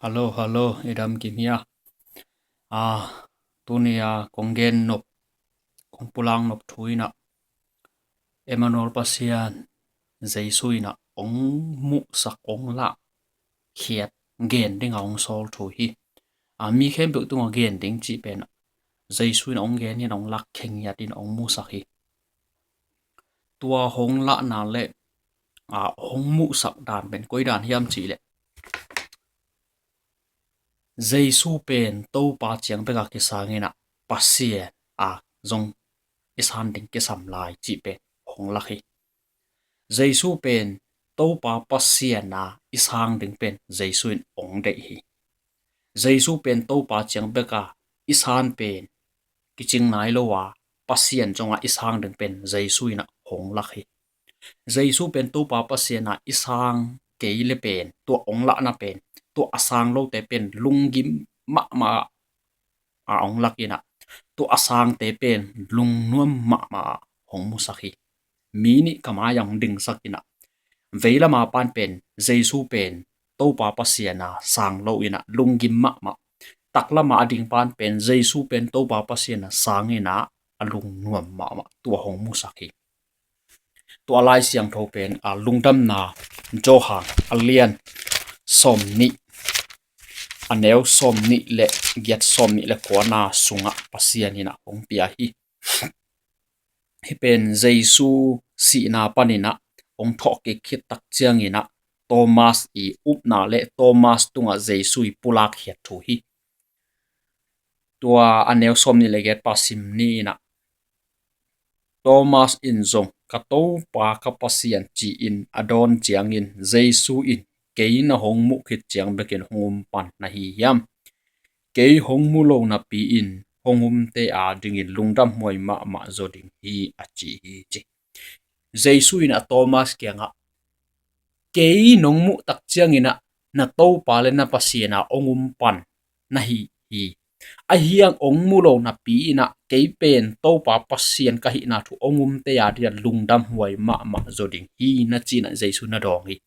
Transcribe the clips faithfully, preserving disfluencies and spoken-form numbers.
Hello, hello, i dam kim hia? A, tuni a kong gen nop, kong pulak nop thu in ah, Emmanuel Pasian, Jesu in ah hong muhsak, hong lahkhiat gen ding a hong sawl thu hi. A, mi khempeuh tungah gen ding cih pen ah, Jesu in ah hong gen hi, hong lak khengiat in hong muhsak hi. Tua hong lahna le, a, hong muhsak dan pen koi dan hiam cih leh, Jesu pen Topa ciang bek a kisang in ah, Pasian a zong i san ding kisam lai cih pen hong lak hi. Jesu pen Topa Pasian a i sang ding pen Jesu in hong deih hi. Jesu pen Topa ciang bek a i san pen kicing nai lo a, Pasian zong a i sang ding pen Jesu in ah hong lak hi. Jesu pen Topa Pasian a i sang kei le pen, tua hong lahna pen, tua a sang lote pen lunggim mahmah a hong lak in ah, tua a sangte pen lungnuam mahmah a hong musak hi. Mi nih ka mai-ah hong dingsak in ah, veilam a pan pen Jesu pen Topa Pasian a sang lo in ah lunggim mahmah, taklam a a ding pan pen Jesu pen Topa Pasian a sang in ah a lungnuam mahmah, tua hong musak hi. Tua Lai Siangtho pen a, Lungdamna Johan a lian sawmnih, a neu sawmnih le giat, sawmnih le kuana sungah Pasian in ah hong pia hi. Hih pen Jesu sihna panin ah hong thawhkik khit tak ciangin ah, Thomas i upna le Thomas tungah Jesu i pulak khiat thu hi. Tua a neu sawmnih le giat pan sim ni in ah, Thomas in zong, "Ka Topa, ka Pasian," ci-in a dawn ciangin Jesu in, "Kei na hong muh khit ciang bekin hong um pan na hi hiam? Kei hong mu lo napi-in hong umte a dingin lungdam huai mahmah zaw ding hi," a ci hi, ci. Jesu in a Thomas kiangah, "Kei nong muh tak ciangin ah na Topa le na Pasian a hong um pan na hi hi. Ahi hang hong mu lo napi-in ah kei pen Topa Pasian ka hihna thu hong umte a dingin lungdam huai mahmah zaw ding hi," na ci-in ah Jesu na dawng hi.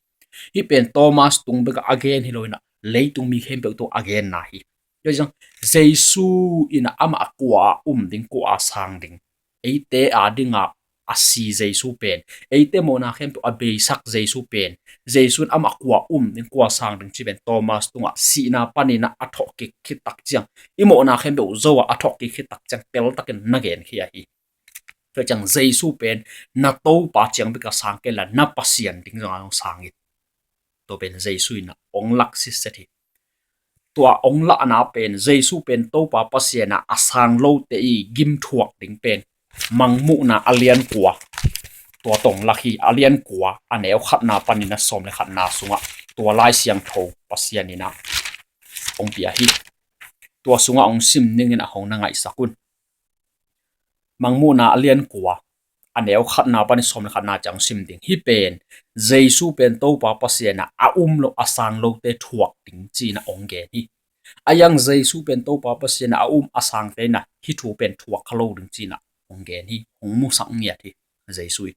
Hih pen Thomas tung bek a a gen hi lo in ah, leitung mi khempeuh tungah a genna hi. Tua ciang Jesu in ah amah a kua a um ding, kua a sang ding, eite a dingah a si Jesu pen, eite mawhna khempeuh a beisak Jesu pen, Jesu in amah kua um ding, kua sang ding cih pen Thomas tungah sihna panin ah a thawhkik khit tak ciang, i mawhna khempeuh zo ah a thawhkik khit tak ciang teltakin na genkhia hi. Tua ciang Jesu pen na Topa ciang bek a sang kei la, na Pasian ding zong a hong sang hi. Tua pen Jesu in ah hong lak sitset hi. Tua hong lahna pen, Jesu pen Topa Pasian a a sang lote i gim thuak ding pen Mangmuhna a lian kua, tua tawh hong lak hi. A lian kua, a neu khatna panin a sawm le khatna sungah tua Lai Siangtho Pasian in ah hong pia hi. Tua sungah hong sim ning in ah hong na ngaihsak un. Mangmuhna a lian kua, a neu khatna panin sawm le khatna ciang sim ding. Hih pen Jesu pen Topa Pasian a a um lo, a sang lote thuak ding ci-in ah hong gen hi. Ahi hang Jesu pen Topa Pasian a a um, a sangte in ah hih thu pen thuak kha lo ding ci-in ah hong gen hi. Hong musak ngiat hi Jesu in.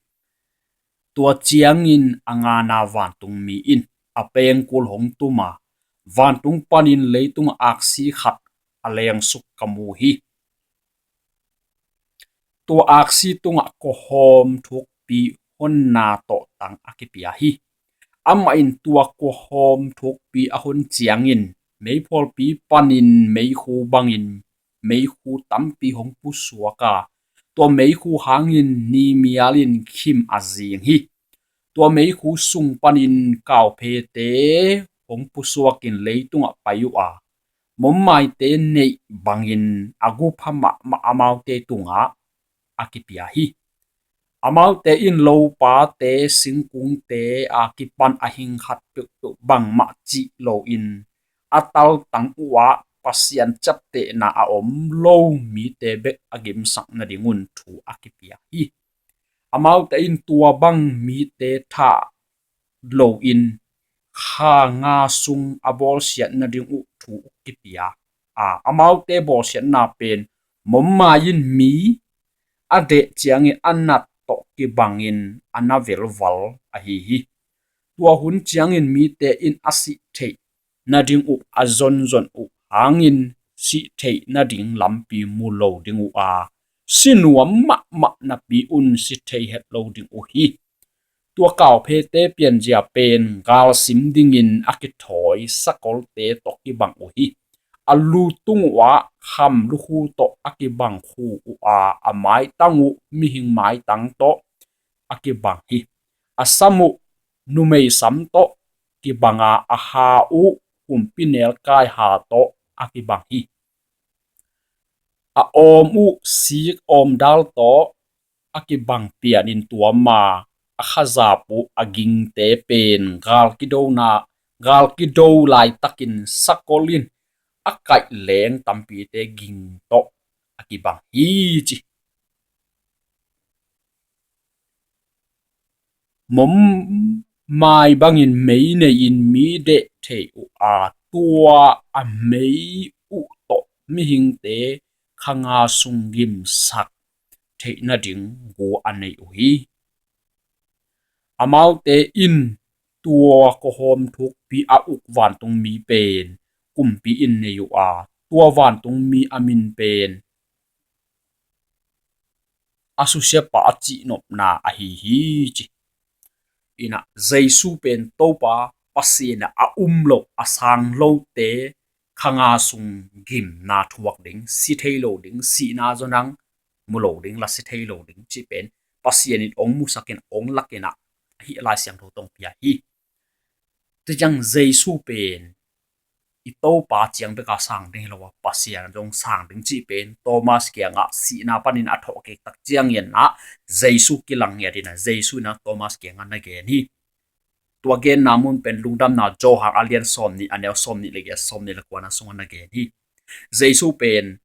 Tua ciangin a ngana vantungmi in a pengkul hong tum a, vantung panin leitungah aksi khat a lengsuk ka mu hi. Tua aksi tungah kuahawm thukpi honna tawhtang a kipia hi. Amah in tua kuahawm thukpi a hon ciangin meiphualpi panin meikhu bangin meikhu tampi hong pusuak a, tua meikhu hangin ni mialin khim a zing hi. Tua meikhu sung panin kauphete hong pusuakin leitungah pai uh a, mommaite neih bangin a gupha mahmah amaute tungah a kipia hi. Amaute in lopate singkungte a kipan a hing khat peuhpeuh bangmah cih loin, a taltang uhah Pasian ciaptehna a om lo mite bek a gimsak nadingun thu a kipia hi. Amaute in tua bang mite thah loin kha nga sung a bawlsiat nading uh thu uh kipia a, amaute bawlsiatna pen mommai in mi a deh ciangin a nat tawh kibangin a na velval ahi hi. Tua hun ciangin mite in a sih theih nading uh a zonzon uh hangin sih theih nading lampi mu lo ding uh a, si nuam mahmah napi un si thei het lo ding uh hi. Tua kauphete pianzia pen galsim dingin a kithawi sakolte tawh kibang uh hi. A lu tung uhah kham lukhu tawh a kibang khu uh a, a maitang uh mihing maitang tawh a kibang hi. A sam uh numei sam tawh kibang a, a ha uh humpinelkai ha tawh a kibang hi. A awm uh sik awmdal tawh a kibang pianin tuam a, a khazap uh a gingte pen gal kidona, gal kido laitakin sakol in a kaih leng tampite ging tawh a kibang hi ci. Mom mai bangin mei nei-in mi deh thei uh a, tua a mei uh tawh mihingte khanga sung gimsak theih nading gu a nei uh hi. Amaute in tua kawhawm thukpi a uk vantungmi pen kumpi in nei uh a, tua vantungmi a min pen a susiapa a cihnopna ahi hi ci. Inah Jesu pen Topa Pasian a um lo a sang lote khanga sung gimna thuak ding, si thei lo ding, sihna zawnang mu lo ding, la si thei lo ding cih pen Pasian in ong musakin ong lakinah hih Lai Siangtho tong pia hi. Tua ciang Jesu pen i Topa ciang beka sang ding hi lo a, Pasian zong sang ding cih pen Thomas kiangah sihna panin a thawhkik tak ciangin ah Jesu kilang ngiat inah Jesu inah Thomas kiangah na gen hi. Tua genna mun pen Lungdamna Johan a lian sawm nih, a neu sawm nih le giat, sawm nih le kuana sungah na gen hi. Jesu pen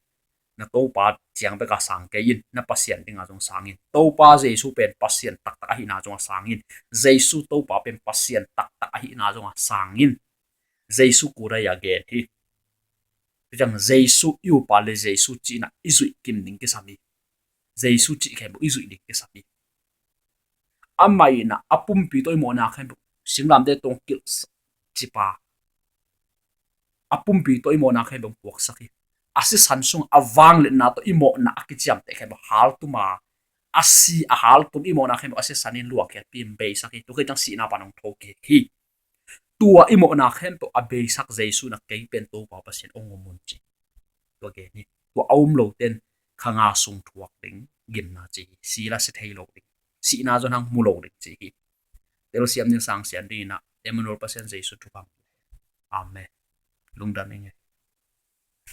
na Topa ciang beka sang kei in, na Pasian dinga zong sang in. Topa Jesu pen Pasian taktak ahihna zong a sang in. Jesu Topa pen Pasian taktak ahihna zong a sang in. Jesu kudai a gen hi. Tua ciang Jesu i upa le Jesu cihna i zuih kim ding kisam hi. Jesu cih khempeuh i zuih ding kisam hi. Amah inah a pumpi tawh i mawhna khempeuh singlamteh tawh kilh cipa, a pumpi tawh i mawhna khempeuh puaksak hi. A sisan sung a vangliatna tawh i mawhna a kiciamteh khempeuh haltum a, a si a haltum i mawhna khempeuh a sisan in luakiatpi in beisak hi. Tua khit ciang sihna pan hong thokik hi. Tua i mawhna khempeuh a beisak Jesu inah kei pen Topa Pasian ong um un ci. Tua gen hi. Tua a um loten khanga sung thuak ding gimna ci hi. Si la si thei lo ding, sihna zawnang mu lo ding ci hi. Telsiam ding, sangsiam ding inah Emmanuel Pasian Jesu thupha. Amen. Lungdam ing e.